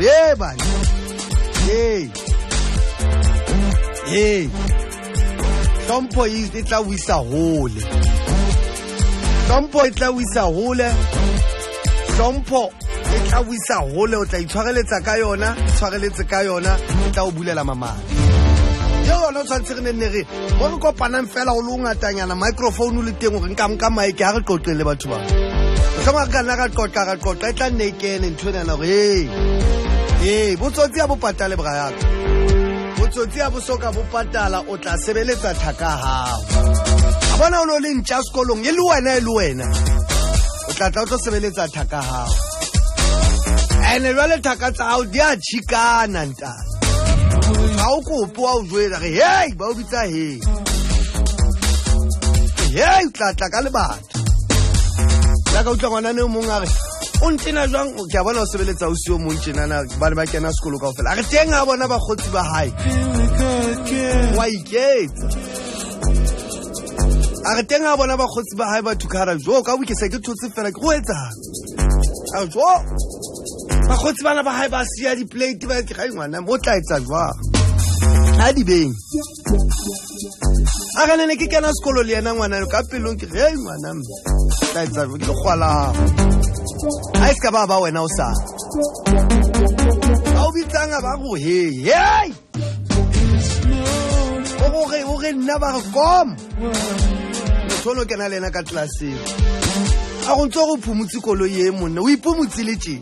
Ye bana. Hey. Hey. Hlompho e tla o isa hole. Hlompho e tla o isa hole. Hlompho e tla o isa hole, o tla itshwareletsa ka yona, tshwareletse ka yona, e tla o bulela mamadi. Eo yona o tshwanetse re ne nne re mo re kopanang fela o le o ngatanyana microphone le teng gore nka nka mic ha re qoqeng le batho ba. Mohlomong re ka nna ra qoqa e tla nne e kene ntho enana hore hey. Hey, botsotsi ha bo patale bra ya ka. Botsotsi ha bo soka bo patala, o tla sebeletsa thaka hao. A bona o no le ntja sekolong, e le wena, e le wena. O tla tla o tlo sebeletsa thaka hao. Ene jwale thaka tsa hao di a tjhikana ntate. Ha o kopo wa o jwetsa re hey, ba o bitsa hey. Hey, o tla tla ka lebaka. La ka utlwa ngwana ne o mong a re o ntena jwang, ke a bona o sebeletsa ausi o mong tjenana, ba ne ba kena sekolo kaofela. A re teng ha bona bakgotsi ba hae. Wa iketsa. A re teng ha bona bakgotsi ba hae ba thukhara jo, ka bo ke se ke thotse fela ke go etsang. A re jo, bakgotsi bana ba hae ba siya di-plate ba ke ga ngwana o tla etsa jwang. Ha di beng. A re ne ke kena sekolo le yena ngwana ka pelong ke re ngwana mme tla etsa jwang ke kgwala. Ha e se ka ba ba wena o sa. Ba o bitsang ba go he hey. O re nna ba re kom. Motho ono kena le yena ka tlelaseng. A go ntse go phumutse koloi e monna, o iphumutse le tje.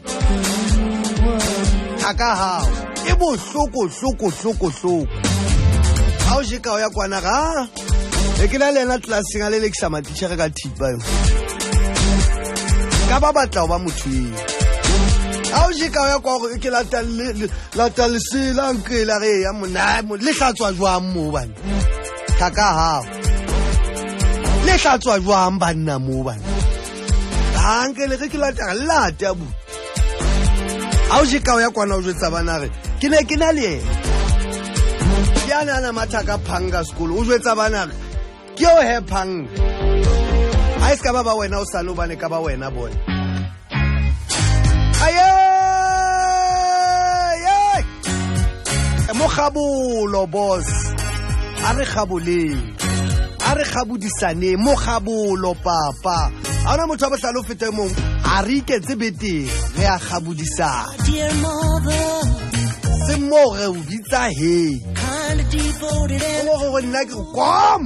Thaka hao e bohloko hloko hloko hloko. Ha o je ka o ya kwana ga e ke na le yena tlelaseng a lelekisa matitjhere ka thipa yo. Ka ba batla ho ba motho eo. Ha o je ka o ya kwa hore ke lata lata lesela nkela re ya monna le hlatswa jwang moo bana. Thaka hao. Le hlatswa jwang banna moo bana. Ha nkele re ke lata lata abu. Ha o je ka o ya kwana o jwetsa bana re ke ne ke na le yena. Ke ana ana mathaka phanga sekolo o jwetsa bana re ke o he phanga. Ha e se ka ba ba wena o sale hobane ka ba wena bone. Aye! Mokgabolo boss. A re kgaboleng. A re kgabodisaneng. Mokgabolo papa. Ha hona motho wa bohlale ho feta e mong. A re iketse betere. Re a kgabodisana. Se moo re o bitsa he. O mo re nna ke re kom.